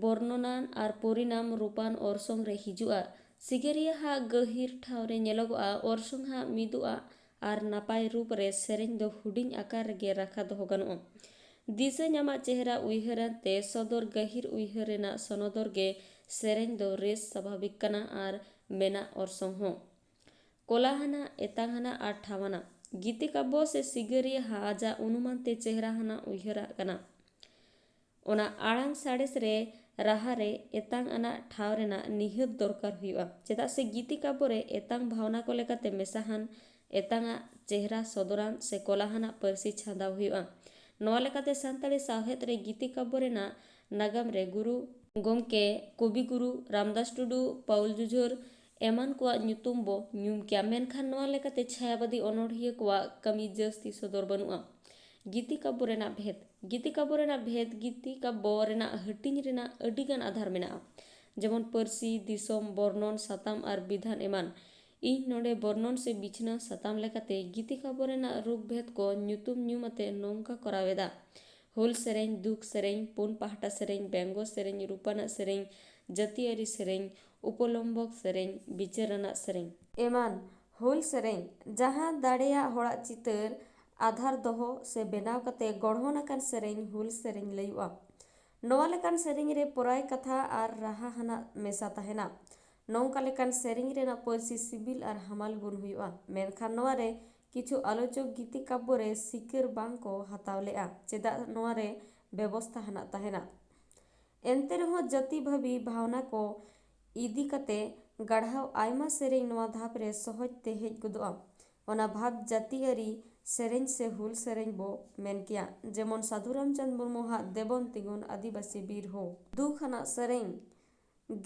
ᱵᱚᱨᱱᱚᱱᱟᱱ ᱟᱨ ᱯᱚᱨᱤᱱᱟᱢ ᱨᱩᱯᱟᱱ ᱚᱨᱥᱚᱝ ᱨᱮ ᱦᱤᱡᱩᱜᱼᱟ᱾ ᱥᱤᱜᱟᱹᱨᱤᱭᱟᱹ ᱦᱟᱜ ᱜᱟᱹᱦᱤᱨ ᱴᱷᱟᱶ ᱨᱮ ᱧᱮᱞᱚᱜᱚᱜᱼᱟ, ᱚᱨᱥᱚᱝ ᱦᱟᱜ ᱢᱤᱫᱚᱜᱼᱟ ᱟᱨ ᱱᱟᱯᱟᱭ ᱨᱩᱯ ᱨᱮ ᱥᱮᱨᱮᱧ ᱫᱚ ᱦᱩᱰᱤᱧ ᱟᱠᱟᱨ ᱨᱮᱜᱮ ᱨᱟᱠᱷᱟ ᱫᱚᱦᱚ ᱜᱟᱱᱚᱜᱼᱟ᱾ ᱫᱤᱥᱟᱹ ᱧᱟᱢᱟᱜ ᱪᱮᱦᱨᱟ ᱩᱭᱦᱟᱹᱨᱟᱱ ᱛᱮ ᱥᱚᱫᱚᱨ ᱜᱟᱹᱦᱤᱨ ᱩᱭᱦᱟᱹᱨ ᱨᱮᱱᱟᱜ ᱥᱚᱱᱚᱫᱚᱨ ᱜᱮ ᱥᱮᱨᱮᱧ ᱫᱚ ᱨᱮᱥ ᱥᱟᱵᱷᱟᱵᱤᱠ ᱠᱟᱱᱟ ᱟᱨ ᱢᱮᱱᱟᱜ ᱚᱨᱥᱚᱝ ᱦᱚᱸ᱾ ᱠᱚᱞᱟᱦᱟᱱᱟ, ᱮᱛᱟᱝᱟᱱᱟ ᱟᱨ ᱴᱷᱟᱶᱟᱱᱟ᱾ ᱜᱤᱛᱤ ᱠᱟᱵᱵᱚ ᱥᱮ ᱥᱤᱜᱟᱹᱨᱤᱭᱟᱹ ᱦᱟ ᱟᱡᱟᱜ ᱚᱱᱩᱢᱟᱱ ᱛᱮ ᱪᱮᱦᱨᱟ ᱦᱟᱱᱟ ᱩᱭᱦᱟᱹᱨᱟᱜ ᱠᱟᱱᱟ᱾ ᱚᱱᱟ ᱟᱲᱟᱝ ᱥᱟᱬᱮᱥ ᱨᱮ ᱨᱟᱦᱟ ᱨᱮ ᱮᱛᱟᱝ ᱟᱱᱟᱜ ᱴᱷᱟᱶ ᱨᱮᱱᱟᱜ ᱱᱤᱦᱟᱹᱛ ᱫᱚᱨᱠᱟᱨ ᱦᱩᱭᱩᱜᱼᱟ, ᱪᱮᱫᱟᱜ ᱥᱮ ᱜᱤᱛᱤ ᱠᱟᱵᱵᱚ ᱨᱮ ᱮᱛᱟᱝ ᱵᱷᱟᱣᱱᱟ ᱠᱚ ᱞᱮᱠᱟᱛᱮ ᱢᱮᱥᱟᱦᱟᱱ ᱮᱛᱟᱝ ᱟᱜ ᱪᱮᱦᱨᱟ ᱥᱚᱫᱚᱨᱟᱱ ᱥᱮ ᱠᱚᱞᱟᱦᱟᱱᱟᱜ ᱯᱟᱹᱨᱥᱤ ᱪᱷᱟᱸᱫᱟᱣ ᱦᱩᱭᱩᱜᱼᱟ᱾ ᱱᱚᱣᱟ ᱞᱮᱠᱟᱛᱮ ᱥᱟᱱᱛᱟᱲᱤ ᱥᱟᱶᱦᱮᱫ ᱨᱮ ᱜᱤᱛᱤ ᱠᱟᱵᱵᱚ ᱨᱮᱱᱟᱜ ᱱᱟᱜᱟᱢ ᱨᱮ ᱜᱩᱨᱩ ᱜᱚᱢᱠᱮ, ᱠᱚᱵᱤ ᱜᱩᱨᱩ ᱨᱟᱢᱫᱟᱥ ᱴᱩᱰᱩ, ᱯᱟᱣᱩᱞ ᱡᱩᱡᱷᱟᱹᱨ ᱮᱢᱟᱱ ᱠᱚᱣᱟᱜ ᱧᱩᱛᱩᱢ ᱵᱚ ᱧᱩᱢ ᱠᱮᱭᱟ, ᱢᱮᱱᱠᱷᱟᱱ ᱱᱚᱣᱟ ᱞᱮᱠᱟᱛᱮ ᱪᱷᱟᱭᱟᱵᱟᱫᱤ ᱚᱱᱚᱬᱦᱤᱭᱟᱹ ᱠᱚᱣᱟᱜ ᱠᱟᱹᱢᱤ ᱡᱟᱹᱥᱛᱤ ᱥᱚᱫᱚᱨ ᱵᱟᱹᱱᱩᱜᱼᱟ᱾ ᱜᱤᱛᱤ ᱠᱟᱵᱵᱚ ᱨᱮᱱᱟᱜ ᱵᱷᱮᱫᱽ᱾ ᱜᱤᱛᱤ ᱠᱟᱵᱵᱚ ᱨᱮᱱᱟᱜ ᱵᱷᱮᱫᱽ᱾ ᱜᱤᱛᱤ ᱠᱟᱵᱵᱚ ᱨᱮᱱᱟᱜ ᱦᱟᱹᱴᱤᱧ ᱨᱮᱱᱟᱜ ᱟᱹᱰᱤᱜᱟᱱ ᱟᱫᱷᱟᱨ ᱢᱮᱱᱟᱜᱼᱟ, ᱡᱮᱢᱚᱱ ᱯᱟᱹᱨᱥᱤ, ᱫᱤᱥᱚᱢ, ᱵᱚᱨᱱᱚᱱ, ᱥᱟᱛᱟᱢ ᱟᱨ ᱵᱤᱫᱷᱟᱱ ᱮᱢᱟᱱ᱾ ᱤᱧ ᱱᱚᱰᱮ ᱵᱚᱨᱱᱚᱱ ᱥᱮ ᱵᱤᱪᱷᱱᱟᱹ ᱥᱟᱛᱟᱢ ᱞᱮᱠᱟᱛᱮ ᱜᱤᱛᱤ ᱠᱟᱵᱵᱚ ᱨᱮᱱᱟᱜ ᱨᱩᱯ ᱵᱷᱮᱫᱽ ᱠᱚ ᱧᱩᱛᱩᱢ ᱧᱩᱢ ᱟᱛᱮ ᱱᱚᱝᱠᱟ ᱠᱚᱨᱟᱣ ᱮᱫᱟ: ᱦᱩᱞ ᱥᱮᱨᱮᱧ, ᱫᱩᱠ ᱥᱮᱨᱮᱧ, ᱯᱩᱱ ᱯᱟᱦᱴᱟ ᱥᱮᱨᱮᱧ, ᱵᱮᱝᱜᱚ ᱥᱮᱨᱮᱧ, ᱨᱩᱯᱟᱱᱟᱜ ᱥᱮᱨᱮᱧ, ᱡᱟᱹᱛᱤᱭᱟᱹᱨᱤ ᱥᱮᱨᱮᱧ, ᱩᱯᱚᱞᱚᱢᱵᱚᱠ ᱥᱮᱨᱮᱧ, ᱵᱤᱪᱟᱹᱨ ᱟᱱᱟᱜ ᱥᱮᱨᱮᱧ ᱮᱢᱟᱱ᱾ ᱦᱩᱞ ᱥᱮᱨᱮᱧ, ᱡᱟᱦᱟᱸ ᱫᱟᱲᱮᱭᱟᱜ ᱦᱚᱲᱟᱜ ᱪᱤᱛᱟᱹᱨ ᱟᱫᱷᱟᱨ ᱫᱚᱦᱚ ᱥᱮ ᱵᱮᱱᱟᱣ ᱠᱟᱛᱮ ᱜᱚᱲᱦᱚᱱ ᱟᱠᱟᱱ ᱥᱮᱨᱮᱧ ᱦᱩᱞ ᱥᱮᱨᱮᱧ ᱞᱟᱹᱭᱩᱜᱼᱟ᱾ ᱱᱚᱣᱟ ᱞᱮᱠᱟᱱ ᱥᱮᱨᱮᱧ ᱨᱮ ᱯᱚᱨᱟᱭ ᱠᱟᱛᱷᱟ ᱟᱨ ᱨᱟᱦᱟ ᱦᱟᱱᱟᱜ ᱢᱮᱥᱟ ᱛᱟᱦᱮᱱᱟ᱾ ᱱᱚᱝᱠᱟ ᱞᱮᱠᱟᱱ ᱥᱮᱨᱮᱧ ᱨᱮᱱᱟᱜ ᱯᱟᱹᱨᱥᱤ ᱥᱤᱵᱤᱞ ᱟᱨ ᱦᱟᱢᱟᱞ ᱜᱩᱱ ᱦᱩᱭᱩᱜᱼᱟ, ᱢᱮᱱᱠᱷᱟᱱ ᱱᱚᱣᱟ ᱨᱮ ᱠᱤᱪᱷᱩ ᱟᱞᱳᱪᱚᱠ ᱜᱤᱛᱤ ᱠᱟᱵᱵᱚ ᱨᱮ ᱥᱤᱠᱟᱹᱨ ᱵᱟᱝ ᱠᱚ ᱦᱟᱛᱟᱣ ᱞᱮᱜᱼᱟ, ᱪᱮᱫᱟᱜ ᱱᱚᱣᱟ ᱨᱮ ᱵᱮᱵᱚᱥᱛᱷᱟ ᱦᱟᱱᱟᱜ ᱛᱟᱦᱮᱱᱟ᱾ ᱮᱱᱛᱮ ᱨᱮᱦᱚᱸ ᱡᱟᱹᱛᱤ ᱵᱷᱟᱹᱵᱤ ᱵᱷᱟᱣᱱᱟ ᱠᱚ ᱤᱫᱤ ᱠᱟᱛᱮ ᱜᱟᱲᱦᱟᱣ ᱟᱭᱢᱟ ᱥᱮᱨᱮᱧ ᱱᱚᱣᱟ ᱫᱷᱟᱯ ᱨᱮ ᱥᱚᱦᱚᱡ ᱛᱮ ᱦᱮᱡ ᱜᱚᱫᱚᱜᱼᱟ᱾ ᱚᱱᱟ ᱵᱷᱟᱵᱽ ᱡᱟᱹᱛᱤᱭᱟᱹᱨᱤ ᱥᱮᱨᱮᱧ ᱥᱮ ᱦᱩᱞ ᱥᱮᱨᱮᱧ ᱵᱚ ᱢᱮᱱ ᱠᱮᱭᱟ, ᱡᱮᱢᱚᱱ ᱥᱟᱹᱫᱷᱩ ᱨᱟᱢᱪᱟᱸᱫᱽ ᱢᱩᱨᱢᱩ ᱦᱟᱜ ᱫᱮᱵᱚᱱ ᱛᱤᱸᱜᱩᱱ ᱟᱹᱫᱤᱵᱟᱹᱥᱤ ᱵᱤᱨ ᱦᱳ᱾ ᱫᱩᱠ ᱟᱱᱟᱜ ᱥᱮᱨᱮᱧ᱾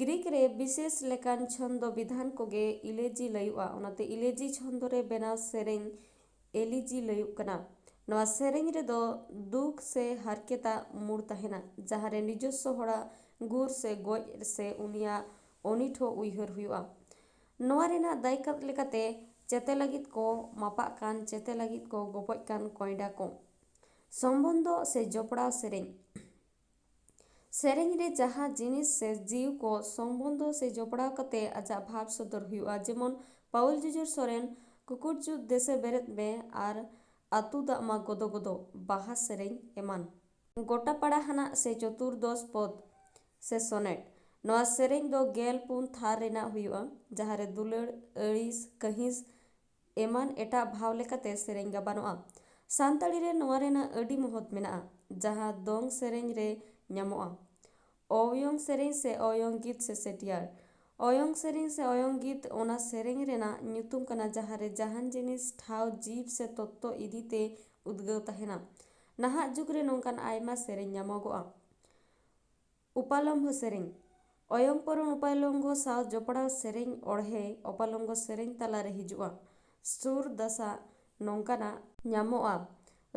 ᱜᱨᱤᱠ ᱨᱮ ᱵᱤᱥᱮᱥ ᱞᱮᱠᱟᱱ ᱪᱷᱚᱱᱫᱚ ᱵᱤᱫᱷᱟᱱ ᱠᱚᱜᱮ ᱤᱞᱮᱡᱤ ᱞᱟᱹᱭᱩᱜᱼᱟ, ᱚᱱᱟᱛᱮ ᱤᱞᱮᱡᱤ ᱪᱷᱚᱱᱫᱚ ᱨᱮ ᱵᱮᱱᱟᱣ ᱥᱮᱨᱮᱧ ᱮᱞᱤᱡᱤ ᱞᱟᱹᱭᱩᱜ ᱠᱟᱱᱟ᱾ ᱱᱚᱣᱟ ᱥᱮᱨᱮᱧ ᱨᱮᱫᱚ ᱫᱩᱠ ᱥᱮ ᱦᱟᱨᱠᱮᱛᱟᱜ ᱢᱩᱲ ᱛᱟᱦᱮᱱᱟ, ᱡᱟᱦᱟᱸ ᱨᱮ ᱱᱤᱡᱚᱥᱥᱚ ᱦᱚᱲᱟᱜ ᱜᱩᱨ ᱥᱮ ᱜᱚᱡ ᱥᱮ ᱩᱱᱤᱭᱟᱜ ᱚᱱᱤᱴᱷᱚ ᱩᱭᱦᱟᱹᱨ ᱦᱩᱭᱩᱜᱼᱟ᱾ ᱱᱚᱣᱟ ᱨᱮᱱᱟᱜ ᱫᱟᱭᱠᱟᱛ ᱞᱮᱠᱟᱛᱮ ᱪᱮᱛᱮ ᱞᱟᱹᱜᱤᱫ ᱠᱚ ᱢᱟᱯᱟᱜ ᱠᱟᱱ, ᱪᱮᱛᱮ ᱞᱟᱹᱜᱤᱫ ᱠᱚ ᱜᱚᱯᱚᱡ ᱠᱟᱱ ᱠᱚᱭᱰᱟ ᱠᱚ᱾ ᱥᱚᱢᱵᱚᱱᱫᱷᱚ ᱥᱮ ᱡᱚᱯᱲᱟᱣ ᱥᱮᱨᱮᱧ᱾ ᱥᱮᱨᱮᱧ ᱨᱮ ᱡᱟᱦᱟᱸ ᱡᱤᱱᱤᱥ ᱥᱮ ᱡᱤᱣ ᱠᱚ ᱥᱚᱢᱵᱚᱱᱫᱷᱚ ᱥᱮ ᱡᱚᱯᱲᱟᱣ ᱠᱟᱛᱮ ᱟᱡᱟᱜ ᱵᱷᱟᱵᱽ ᱥᱚᱫᱚᱨ ᱦᱩᱭᱩᱜᱼᱟ, ᱡᱮᱢᱚᱱ ᱯᱟᱣᱩᱞ ᱡᱩᱡᱩᱨ ᱥᱚᱨᱮᱱ ᱠᱩᱠᱩᱴ ᱡᱩᱜᱽ ᱫᱮᱥᱮ ᱵᱮᱨᱮᱫ ᱢᱮ ᱟᱨ ᱟᱹᱛᱩ ᱫᱟᱜ ᱢᱟ ᱜᱚᱫᱚ ᱜᱚᱫᱚ, ᱵᱟᱦᱟ ᱥᱮᱨᱮᱧ ᱮᱢᱟᱱ᱾ ᱜᱚᱴᱟ ᱯᱟᱲᱟ ᱦᱟᱱᱟᱜ ᱥᱮ ᱪᱚᱛᱩᱨᱫᱚᱥ ᱯᱚᱫ ᱥᱮ ᱥᱚᱱᱮᱴ᱾ ᱱᱚᱣᱟ ᱥᱮᱨᱮᱧ ᱫᱚ ᱜᱮᱞ ᱯᱩᱱ ᱛᱷᱟᱨ ᱨᱮᱱᱟᱜ ᱦᱩᱭᱩᱜᱼᱟ, ᱡᱟᱦᱟᱸ ᱨᱮ ᱫᱩᱞᱟᱹᱲ, ᱟᱹᱲᱤᱥ, ᱠᱟᱹᱦᱤᱥ ᱮᱢᱟᱱ ᱮᱴᱟᱜ ᱵᱷᱟᱣ ᱞᱮᱠᱟᱛᱮ ᱥᱮᱨᱮᱧ ᱜᱟᱵᱟᱱᱚᱜᱼᱟ᱾ ᱥᱟᱱᱛᱟᱲᱤ ᱨᱮ ᱱᱚᱣᱟ ᱨᱮᱱᱟᱜ ᱟᱹᱰᱤ ᱢᱚᱦᱚᱛ ᱢᱮᱱᱟᱜᱼᱟ, ᱡᱟᱦᱟᱸ ᱫᱚᱝ ᱥᱮᱨᱮᱧ ᱨᱮ ᱧᱟᱢᱚᱜᱼᱟ᱾ ᱚᱭᱚᱝ ᱥᱮᱨᱮᱧ ᱥᱮ ᱚᱭᱚᱝ ᱜᱤᱛ ᱥᱮ ᱥᱮᱴᱤᱭᱟᱨ᱾ ᱚᱭᱚᱝ ᱥᱮᱨᱮᱧ ᱥᱮ ᱚᱭᱚᱝ ᱜᱤᱛ ᱚᱱᱟ ᱥᱮᱨᱮᱧ ᱨᱮᱱᱟᱜ ᱧᱩᱛᱩᱢ ᱠᱟᱱᱟ, ᱡᱟᱦᱟᱸ ᱨᱮ ᱡᱟᱦᱟᱱ ᱡᱤᱱᱤᱥ, ᱴᱷᱟᱶ, ᱡᱤᱵᱽ ᱥᱮ ᱛᱚᱛᱛᱚ ᱤᱫᱤ ᱛᱮ ᱩᱫᱽᱜᱟᱹᱣ ᱛᱟᱦᱮᱱᱟ᱾ ᱱᱟᱦᱟᱜ ᱡᱩᱜᱽ ᱨᱮ ᱱᱚᱝᱠᱟᱱ ᱟᱭᱢᱟ ᱥᱮᱨᱮᱧ ᱧᱟᱢᱚᱜᱚᱜᱼᱟ᱾ ᱩᱯᱟᱞᱚᱢᱵᱷᱚ ᱥᱮᱨᱮᱧ᱾ ᱚᱭᱚᱝ ᱯᱚᱨᱚᱝ ᱩᱯᱟᱞᱚᱢᱵᱷᱚ ᱥᱟᱶ ᱡᱚᱯᱲᱟᱣ ᱥᱮᱨᱮᱧ ᱚᱬᱦᱮ ᱩᱯᱟᱞᱚᱢᱵᱷᱚ ᱥᱮᱨᱮᱧ ᱛᱟᱞᱟ ᱨᱮ ᱦᱤᱡᱩᱜᱼᱟ᱾ ᱥᱩᱨ ᱫᱟᱥᱟ ᱱᱚᱝᱠᱟᱱᱟᱜ ᱧᱟᱢᱚᱜᱼᱟ᱾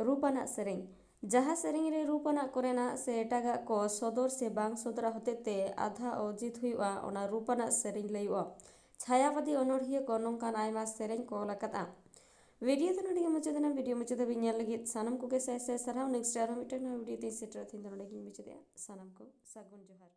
ᱨᱩᱯ ᱟᱱᱟᱜ ᱥᱮᱨᱮᱧ᱾ ᱡᱟᱦᱟᱸ ᱥᱮᱨᱮᱧ ᱨᱮ ᱨᱩᱯ ᱟᱱᱟᱜ ᱠᱚᱨᱮᱱᱟᱜ ᱥᱮ ᱮᱴᱟᱜᱟᱜ ᱠᱚ ᱥᱚᱫᱚᱨ ᱥᱮ ᱵᱟᱝ ᱥᱚᱫᱚᱨᱟᱜ ᱦᱚᱛᱮᱡ ᱛᱮ ᱟᱫᱷᱟ ᱚᱨᱡᱤᱛ ᱦᱩᱭᱩᱜᱼᱟ, ᱚᱱᱟ ᱨᱩᱯ ᱟᱱᱟᱜ ᱥᱮᱨᱮᱧ ᱞᱟᱹᱭᱚᱜᱼᱟ᱾ ᱪᱷᱟᱭᱟᱵᱟᱫᱤ ᱚᱱᱚᱬᱦᱤᱭᱟᱹ ᱠᱚ ᱱᱚᱝᱠᱟᱱ ᱟᱭᱢᱟ ᱥᱮᱨᱮᱧ ᱠᱚ ᱚᱞ ᱟᱠᱟᱫᱼᱟ᱾ ᱵᱷᱤᱰᱤᱭᱳ ᱫᱚ ᱱᱚᱰᱮ ᱜᱮ ᱢᱩᱪᱟᱹᱫ ᱮᱱᱟ᱾ ᱵᱷᱤᱰᱤᱭᱳ ᱢᱩᱪᱟᱹᱫ ᱫᱷᱟᱹᱵᱤᱡ ᱧᱮᱞ ᱞᱟᱹᱜᱤᱫ ᱥᱟᱱᱟᱢ ᱠᱚᱜᱮ ᱥᱟᱭ ᱥᱟᱭ ᱥᱟᱨᱦᱟᱣ᱾ ᱱᱮᱠᱥᱴ ᱟᱨᱦᱚᱸ ᱢᱤᱫᱴᱟᱝ ᱱᱟᱣᱟ ᱵᱷᱤᱰᱤᱭᱳ ᱛᱮᱧ ᱥᱮᱴᱮᱨᱚᱜ᱾ ᱛᱮᱦᱮᱧ ᱫᱚ ᱱᱚᱰᱮ ᱜᱮᱧ ᱢᱩᱪᱟᱹᱫᱮᱜᱼᱟ᱾ ᱥᱟᱱᱟᱢ ᱠᱚ ᱥᱟᱹᱜᱩᱱ ᱡᱚᱦᱟᱨ᱾